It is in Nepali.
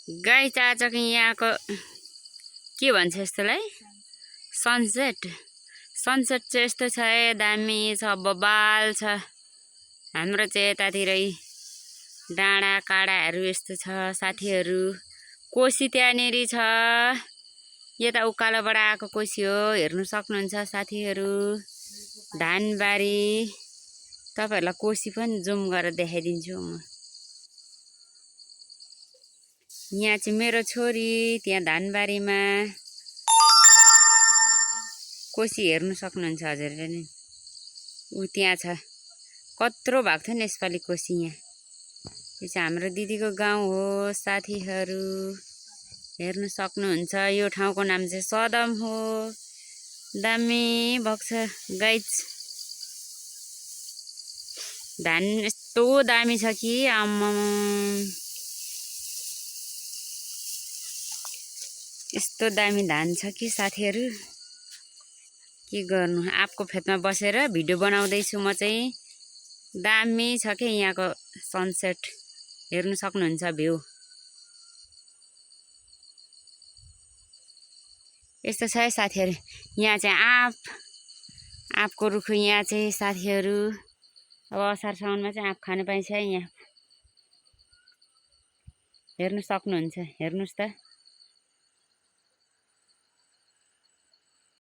गाइस आजको यहाँको के भन्छ यसलाई सनसेट चाहिँ यस्तो छ दामी छ बबाल छ। हाम्रो चाहिँ यतातिरै डाँडा काँडाहरू यस्तो छ साथीहरू। कोसी त्यहाँनेरि छ, यता उकालोबाट आएको कोसी हो, हेर्नु सक्नुहुन्छ साथीहरू। धानबारी तपाईहरुलाई कोसी पनि जुम गरेर देखाइदिन्छु म। यहाँ चाहिँ मेरो छोरी त्यहाँ धानबारीमा कोसी हेर्नु सक्नुहुन्छ हजुरले नि। उ त्यहाँ छ, कत्रो भएको थियो नि यसपालि कोसी। यहाँ यो चाहिँ हाम्रो दिदीको गाउँ हो साथीहरू, हेर्नु सक्नुहुन्छ। यो ठाउँको नाम चाहिँ सदम हो। दामी भएको छ गाइस, धान यस्तो दामी छ कि आम्मा, यस्तो दामी धान छ कि साथीहरू के गर्नु। आपको फेदमा बसेर भिडियो बनाउँदैछु म चाहिँ। दामी छ के यहाँको सनसेट, हेर्नु सक्नुहुन्छ भ्यू। यस्तो छ है साथीहरू। यहाँ चाहिँ आँपको रुख यहाँ चाहिँ साथीहरू। अब असार साउनमा चाहिँ आँप खानु पाइन्छ है यहाँ, हेर्नु सक्नुहुन्छ। हेर्नुहोस् त।